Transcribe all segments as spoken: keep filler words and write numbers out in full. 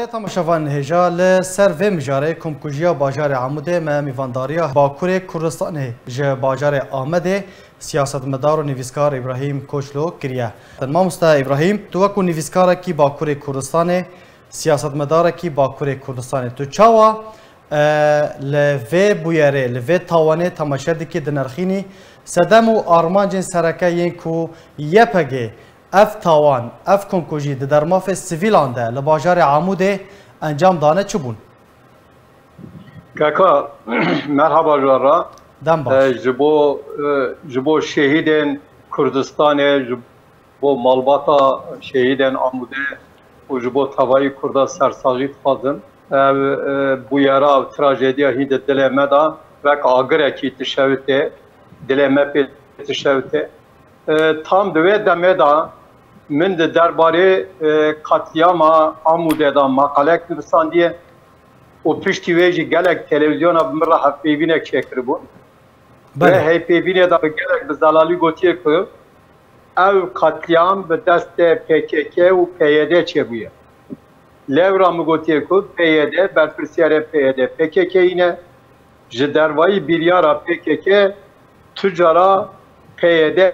Temaşevan hêja, li ser vê mijarê komkujiya bajarê Amûdê me mîvandariya Bakurê Kurdistanê ji bajarê Amedê siyasetmedar û nivîskar Îbrahîm Koçlo kiriye. Mamoste Îbrahîm, tu wekû nivîskarekî Bakurê Kurdistanê, siyasetmedarekî Bakurê Kurdistanê, tu çawa, e, li vê bûyerê, li vê tawanê temaşe dikî, dinirxînî? Sedem û armancên sereke yên ku Y P G ev tawan, ev komkujî di dermafê sivîlan de li bajarê Amûdê encam dane çi bûn? Kaka, merhaba ji we re. Dem baş. E, ji bo, e, ji bo şehîdên Kurdistanê, ji bo malbata şehîdên Amûdê û ji bo tevayî Kurda sersaxî dixwazim. Ev, e, bûyera û trajediya hîn di dilê me de wek agirekî dişewitê, dilê me pê dişewitê. E, tam di wê demê de min di derbarê, e, katliyama Amûdê de maqalek nivîsandiye û piştî wê jî gelek televîzyona bi min re hevpeyvînek çêkiribû. Belê. Wê hevpeyvînê de bi gelek bi zelalî gotiye ku ew katliyam bi destê P K K û P Y D çêbûye. Lewra min gotiye ku P Y D, berpirsiyarê P Y D P K K yî ne. Ji dervayî biryara P K K tu cara P Y D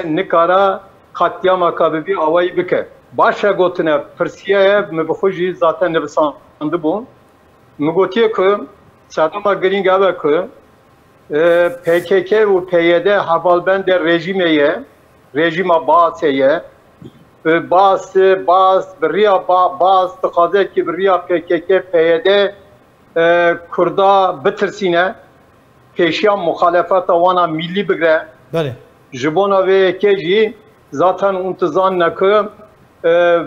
nikare katliyamaka bi vî awayî bike. Baş e gotine, pirsiye ye, min bi xwe jî zaten nivisandibû. Min gotiye ku sedema girîng ev e ku, e, P K K û P Y D hevalbendê rejîmê ye, rejîma Baasê ye. E, Baas, Baas bi riya Ba-, Baas dixwaze ki bi riya P K K, P Y D, e, Kurda bitirsîne, pêşiya muxalefeta wana mîllî bigre. Belê. Ji bona vê yekê jî zaten hûn dizanine ku, e,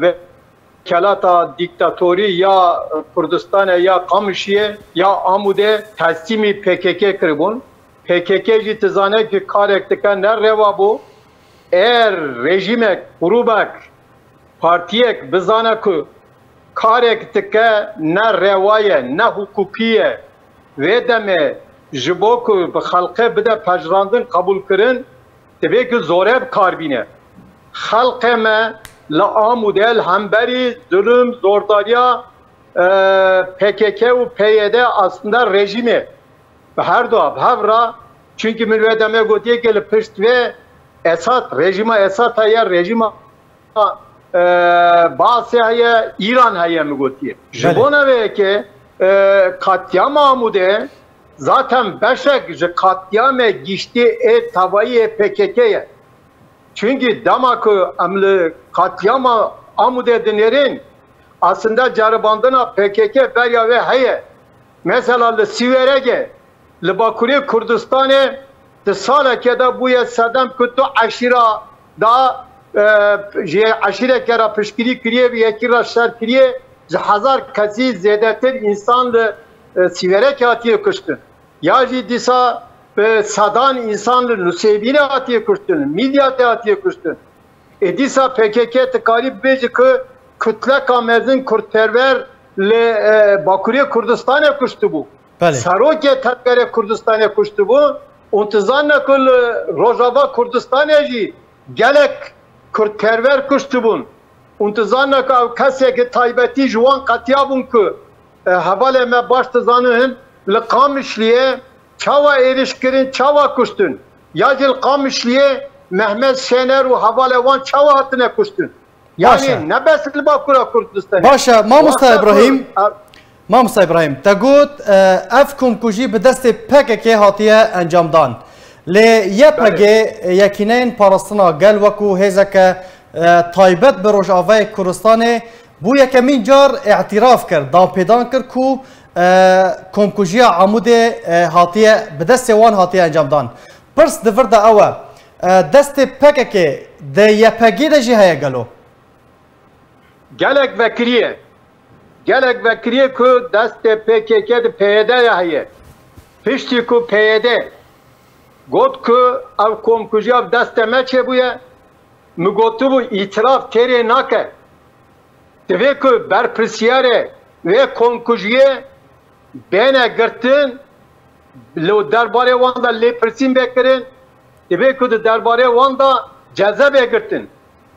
wekelata dîktatorî ya Kurdistanê, ya Qamişliyê, ya Amûdê teslîmî P K K kiribûn. P K K jî dizane ku karek dike ne rewa bû. Eger rejîmek, grûbek, partiyek bizane ku karek dike ne rewa ye, ne hiqûqî ye, vê demê ji bo ku bi xelkê bide pejirandin, qebûlkirin, divê ku zore bi kar bîne. Xelkê me li Amûdê li hemberî zulm, zordariya, e, P K K û P Y D, aslında rejîmê, bi her du bi hev re, çunkî min wê demê gotiye ki li pişt vê Esad, rejîma Esad heye, rejîma, e, Baasê heye, Îran heye, min gotiye. Ji Belê. bona vê yekê, e, katliyama Amûdê zaten beşek ji katliyamê giştî ê tevayî ê P K K ye. Çunkî dema ku em li katliyama Amûdê dinêrin, aslında ceribandina P K K beriya wê heye. Mesela li Sîweregê, li Bakurê Kurdistanê di salekê de bûye sedem ku du eşîra da, e, ji eşîreke re piştgirî kiriye, bi yekî re şer kiriye, ji hezar kesî zêdetir însan li, e, Sîwerekê hatiye kuştin. Ya jî dîsa bi sedan însan li Nusêbînê hatiye kuştin, Mîdyatê hatiye kuştin. Ê dîsa P K K dikarî bibêje ku kutleka mezin kurdperwer li, e, Bakurê Kurdistanê kuştibû. Belê. Serokê Tevgerê Kurdistanê kuştibû. Û tu zanine ku li Rojava Kurdistanê jî gelek kurdperwer kuştibûn. Û tu zanine ku ew keseke taybetî ji wan qetiyabûn ku, e, hevalê me baş dizanin li Qamişliyê çawa êrîş kirin, çawa kuştin. Ya jî li Qamişliyê Mehmet Şener û hevalê wan çawa hatine kuştin. Baş e. Yanî ne bes li Bakura Kurdistanê. Baş e, mamosta Îbrahîm. Mamosta Îbrahîm, te got, e, ev komkujî bi destê P K K hatiye encamdan. Lê Y P G, Belê. Yekîneyên Parastina Gel wekû hêzeke, e, taybet bi Rojavayê Kurdistanê bo yekemîn car îtiraf kir, danpêdan kir ku, e, komkujiya Amûdê, e, hatiye, bi destê wan hatiye encamdan. Pirs di vir de ew e, e, destê P K K di Y P G de jî heye gelo? Gelek vekiriye. Gelek vekiriye ku destê P K K di P Y D ya heye. Piştî ku P Y D got ku ev komkujiya bi destê me çêbûye, min gotibû, îtiraf têrê nake. Divê ku berpirsiyarê wê komkujiyê bêne girtin, li derbarê wan de lêpirsîn bê kirin, divê ku di derbarê wan de ceze bê girtin.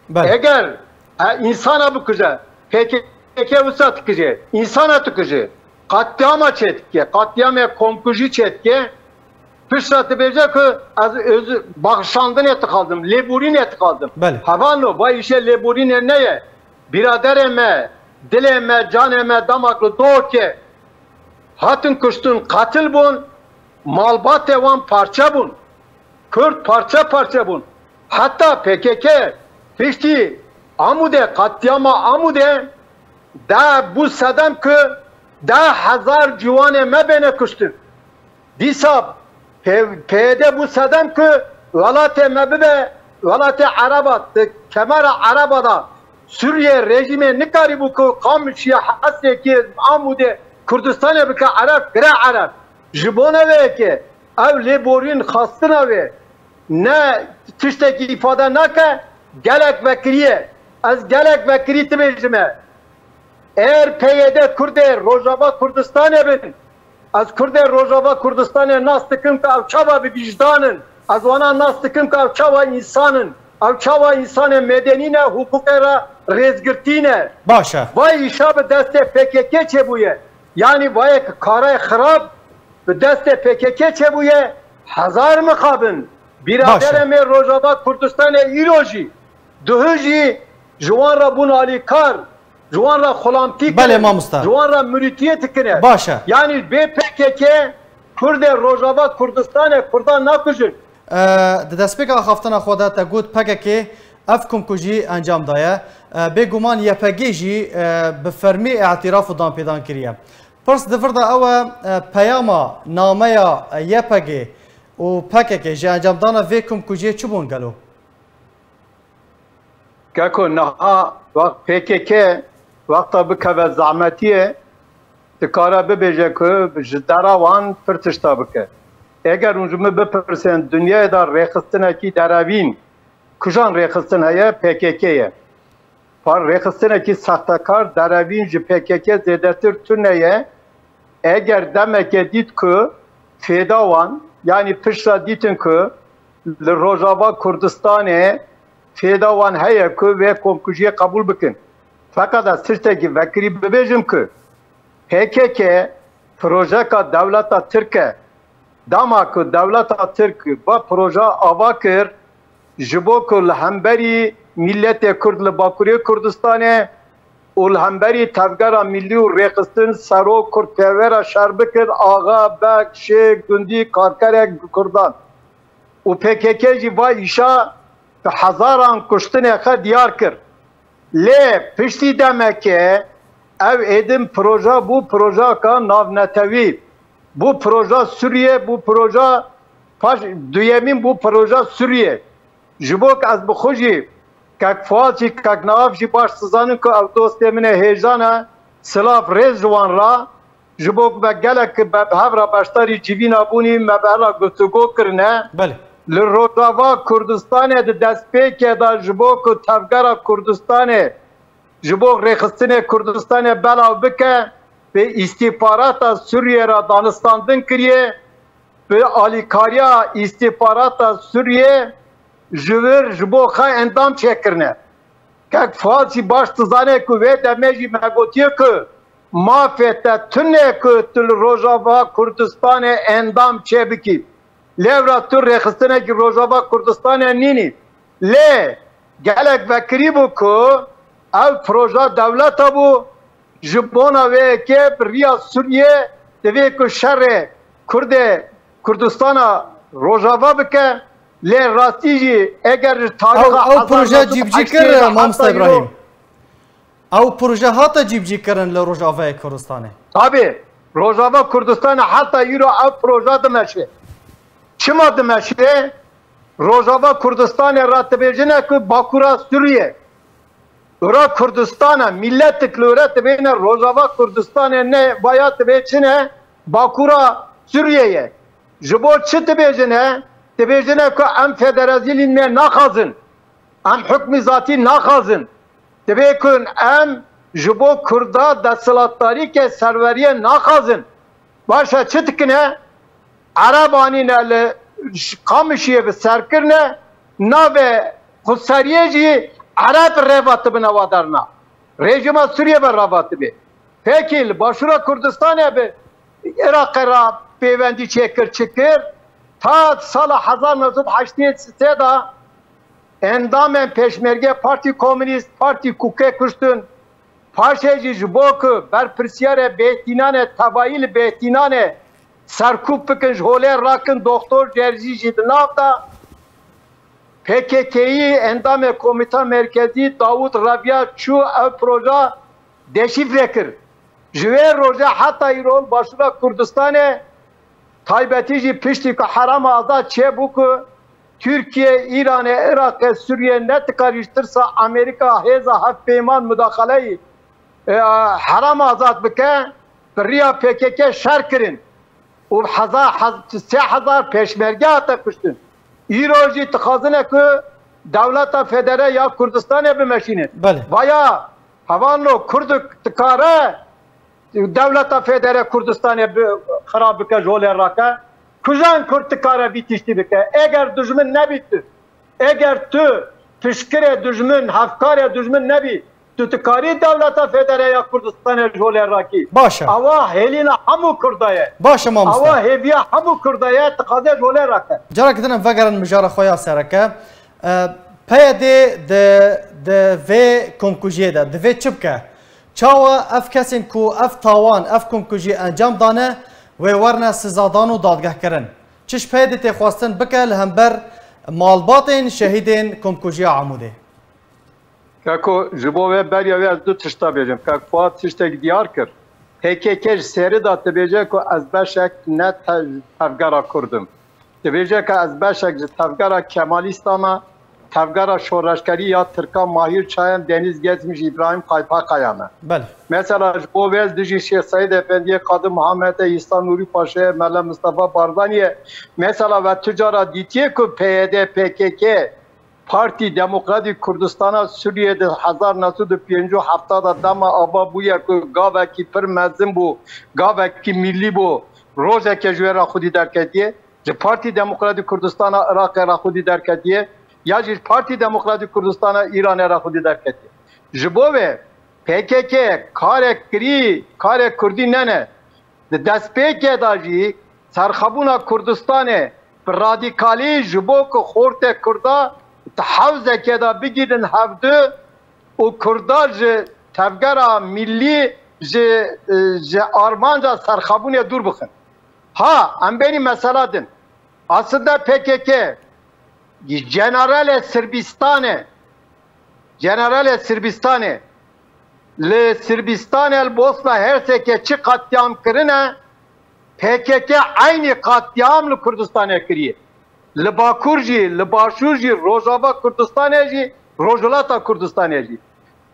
Belê. Eger, e, însana bikuje, P K K K wisa dikije, însana dikije. Qetlîama çêdike, qetlîamê komkujî çêdike. Piştre dibêje ku ez öz-, baxşandinê dixwazim, lêborînê dixwazim. Belê. Hevalno, va îşê lêborînê neye. Biraderê me, dilê me, canê me, dema ku li Duhokê hatin kuştin, qetil bûn, malbatê wan parçe bûn. Kurd parçe parçe bûn. Heta P K K piştî Amûdê, qetlîama Amûdê, de bû sedem ku deh hezar ciwanê me bêne kuştin. Dîsa P-, P Y D bû sedem ku welatê me bibe welatê Ereba, di kemera Ereba de Sûriye rejîmê nikarîbû ku Qamişî, Hesekî, Amûdê Kurdistanê bike Ereb, gire Ereb. Ji bona vê yekê ev lêborîn xwestina wê ne tiştekî îfade nake, gelek vekirî ye. Ez gelek vekirî dibêjime. Eger P Y D Kurdê Rojava Kurdistanê bin, ez Kurdê Rojava Kurdistanê nas dikim ku ew çawa bi wijdan in. Ez wana nas dikim ku ew çawa însan in. Ew çawa însanê medenî ne, hiqûqê re rêzgirtî ne. Baş e. Vay îşa bi destê P K K çêbûye. Yanî vayek karê xirab bi destê P K K çêbûye, hezar mixabin. Baş e. Biraderê me Rojava Kurdistanê îro jî, duhû jî ji wan re bûn alîkar, ji wan re xulamtî kirin, Belê mamosta. Ji wan re mirîtiyê dikine. Baş e. Yanî bê P K K Kurdê Rojava Kurdistanê Kurdan nakujin. E, di destpêka axaftina xwe de te got P K K ev komkujî encam daye. E, bêguman Y P G jî, e, bi fermî îtiraf û danpêdan kiriye. Pirs di vir de ew e, e, peyama, nameya, e, Y P G û P K K ji encamdana vê komkujiyê çi bûn gelo? Keko, niha wext P K K wexta bikeve zehmetiyê, dikare bibêje ku ji dera wan pir tişta bike. Eger hûn ji min bipirsên, dinyayê de rêxistinekî derevîn, kujan rêxistin heye? P K K ye. Par rêxistinekî sextekar, derevîn ji P K K zêdetir tune ye. Eger demeke dît ku fêda wan, yanî piştre dîtin ku li Rojava Kurdistanê fêda wan heye ku vê komkujiyê qebûl bikin. Feqet ez tiştekî vekirî bibêjim ku P K K projeka dewleta Tirk e. Dema ku dewleta Tirk va proje ava kir, ji bo ku li hemberî miletê Kurd li Bakurê Kurdistanê û li hemberî tevgera milî û rêxistin serok Kurdperwera şer bikir, axa, beg, şêx, gundî, karkerek Kurdan. Û P K K jî va îşa bi hezaran kuştinê xwe diyar kir. Lê piştî demekê ev êdin proje bû, projeka navnetewî. Bû proja Sûriye, bû proja paş, duyemîn bû proja Sûriye. Ji bo ku ez bi xwe jî, kek Fuat jî, kek Naf jî baş dizanin ku ew dostê min ê hêja ne, silav rêz ji wan re, ji bo ku me gelek me bi hev re beşdarî civîna bûnî, me bi hev re guftûgo kirine. Belê. Li Rojava Kurdistanê di destpêkê de ji bo ku tevgera Kurdistanê, ji bo rêxistinê Kurdistanê belav bike, bi îstîxbarata Sûriyê re danistandin kiriye, bi alîkariya îstîxbarata Sûriyê ji vir ji bo xwe endam çêkirine. Kek Fuat jî baş dizane ku vê demê jî me gotiye ku mafê te tune ku tu li Rojava Kurdistanê endam çêbikî. Lêvra tu rêxistinekî Rojava Kurdistanê nînî. Lê gelek vekirî bû ku ev proja dewleta bû, ji bona vê yekê bi riya Sûriyê divê ku şerê Kurdê Kurdistana Rojava bike, lê rastî jî eger ji Ew, tarixa ew proje hezar neh sed û heştê cîbicî kir, de heta Mamosta îro Îbrahîm. Ew proje hate cîbicî kirin li Rojavayê Kurdistanê? Tabi, Rojava Kurdistanê heta îro ev proje dimeşe. Çima dimeşe? Rojava Kurdistanê re dibêjine ku Bakura Sûriyê. Ora Kurdistan e, milletik li ora dibêjine Rojava Kurdistanê ne, vaya dibê çi ne, Bakura Sûriyê ye. Ji bo çi dibêjine? Dibêjine ku em federazîlîn me naxazin. Em hukmî zatî naxazin. Dibê ku em ji bo Kurda desthilatdarîke serweriyê naxazin. Baş e, çi dikine? Ereb anîne li ş-, Qamişiyê bi ser kirine, navê xweseriyê jî Ereb rêva tibine wa derna. Rejîma Sûriyê ve ravatibê. Pekî li Başûra Kurdistanê bi Iraqê re pêwendî çêkir çi kir? Ta sala hezar neh sed heştê û sê de endamên Pêşmerge Partî Komînîst, Partî Kûkê kuştin. Paşê jî ji bo ku berpirsiyarê Bêhtînanê, tevayî li Bêhtînanê serkûb bikin, ji holê rakin, Doktor Cerzî jî di nav de. P K K'yî endamê Komîta Merkezî Dawûd Rebiya çû ev proja deşîfre kir. Ji wê rojê heta îro li Başûra Kurdistanê, taybetî jî piştî ku Herêma Azad çêbû ku Tirkiye, Îranê, Iraqê, Sûriye nedikarî ji tirsa Amerîka, hêza hevpeyman mudaxaleyî, e, Herêma Azad bike, bi riya P K K şer kirin û hezar, hez-, sê hezar pêşmerge hate kuştin. Îro jî dixwazine ku dewleta federe ya Kurdistanê bimeşînin. Belê. Vaya, hevalno, Kurd dikare dewleta federe Kurdistanê bi, xirab bike, ji holê rake. Kujan Kurd dikare vî tiştî bike? Eger dijmin nebî tu, eger tu piştgirê dijmin, hevkarê dijmin nebî, tu dikarî dewleta federe ya Kurdistanê ji holê rakî? Baş e. Ewa hêlîna hemû Kurda ye. Baş e mamoste. Ewa hêviya hemû Kurda ye, dixwaze ji holê rake. Careke din em vegerin mijara xwe ya sereke. E, P Y D di, di vê komkujiyê de divê çi bike? Çawa ev kesên ku ev tawan, ev komkujiyê encam dane, wê werine sizadan û dadgehkirin? Çi ji P Y D tê xwestin bike li hember malbatên şehîdên komkujiya Amûdê? Keko, ji bo wê beriya wê ez du tişta bêjim. Kek Fuat tiştek diyar kir. P K K ji serî de dibêje ku ez beşek ne te-, tevgera Kurd im. Dibêje ku ez beşek ji tevgera Kemalîsta me, tevgera şoreşgerî ya Tirka Mahîr Çayan, Deniz Gezmiş, Îbrahîm Kaypakaya me. Belê. Mesela ji bo wê dijî Şêx Seîd Efendiyê, Qadî Muhammedê, Îsa Nûrî Paşayê, Mele Mistefa Barzaniyê, mesela we tu cara dîtiye ku P Y D, P K K, Partî Demokratîk Kurdistana Sûriyê di hezar neh sed û pêncî û heft de dema ava bûye ku gavekî pir mezin bû, gavekî mîllî bû, rojeke ji wê re xwedî derketiye, ji Partî Demokratîk Kurdistana Iraqê re xwedî derketiye, ya jî ji Partî Demokratîk Kurdistana Îranê re xwedî derketiye. Ji bo wê P K K karek kirî, karek Kurdî nene. Di destpêkê de jî serxebûna Kurdistanê bi radîkalî ji bo ku xortê Kurda di hewzekê de bigîrin hevdu û Kurda ji tevgera mîllî, ji, ji armanca serxebûnê dûr bixin. Ha, em bênî mesela din. Aslında P K K, generalê Sirbistanê, generalê Sirbistanê li Sirbistanê, li Bosna Hersekê çi qetlîam kirine, P K K eynî qetlîam li Kurdistanê kiriye. Li Bakur jî, li Başûr jî, Rojava Kurdistanê jî, Rojhilata Kurdistanê jî.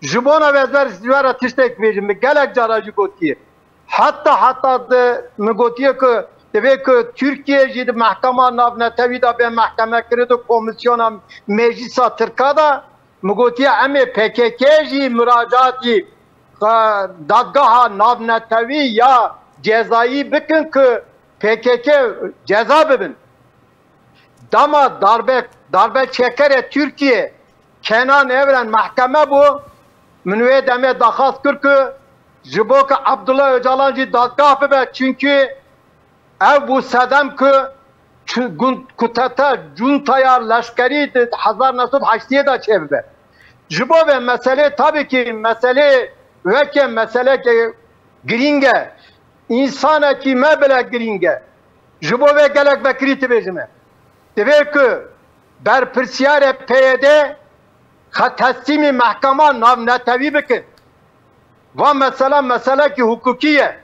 Ji bona wê ez ber ji we re tiştek bêjim, min gelek cara jî gotiye. Heta, heta di, min gotiye ku divê ku Tirkiye jî di mehkema navnetewî de bê mehkeme kirin, di komîsyona meclîsa Tirka de, min gotiye em ê P K K jî muracaatî, e, dadgeha navnetewî ya cezayî bikin ku P K K ceza bibin. Dema darbe, darbe çekerê Tirkiye Kenan Evren mehkeme bû, min wê demê daxwaz kir ku ji bo ku Abdullah Ocalan jî dadgah bibe, çunkî ev bû sedem ku çu-, gun-, kuteta cuntaya leşkerî di hezar neh sed heştiyê de çêbibe. Ji bo vê meselê, tabii ki meselê weke meseleke girîng e. Însanekî me bile girîng e. Ji bo vê gelek vekirî dibêjime. Divê ku berpirsiyarê P Y D xwe teslîmî mehkema navnetewî bikin. Va mesela meselekî hukukî ye.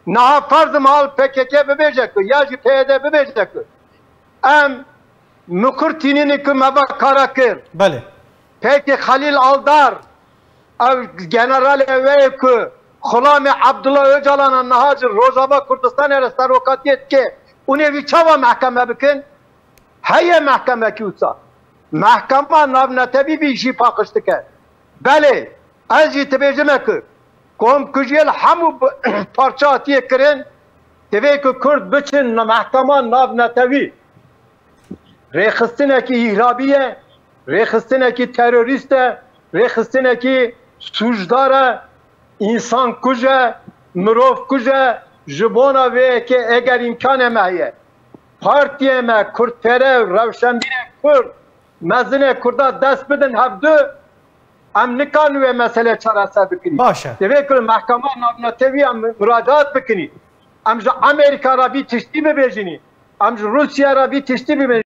Niha ferz mal P K K bibêje ku ya jî P Y D bibêje ku em mikur tînînê ku me va kara kir. Belê. Peki Xelîl Aldar, ev generalê wê ye ku xulamê Abdullah Ocalan a niha ji Rojava Kurdistanê re serokatiyê dike, hûn ê wî çawa mehkeme bikin? Heye mehkemekî wisa. Mehkema navnetewî vî jî paqij dike. Belê, ez jî dibêjime ku komkujiyê li hemû bi-, parça hatiye kirin, divê ku Kurd biçin mehkema navnetewî. Rêxistinekî îhrabî ye, rêxistinekî terorîst e, rêxistinekî sûcdar e, însan kuj e, mirov kuj e. Ji bona vê yekê eger îmkanê me heye, partiyê me, kurdpêre, rewşenbîrê kurd, mezinê kurda dest bidin hevdu, em nikarin wê meselê çareser bikin. Baş e. Divê ku mehkema navnetewî em muracaat bikin. Em ji Amerîka re vî tiştî bibêjin. Em ji Rûsya re vî tiştî bibêjin.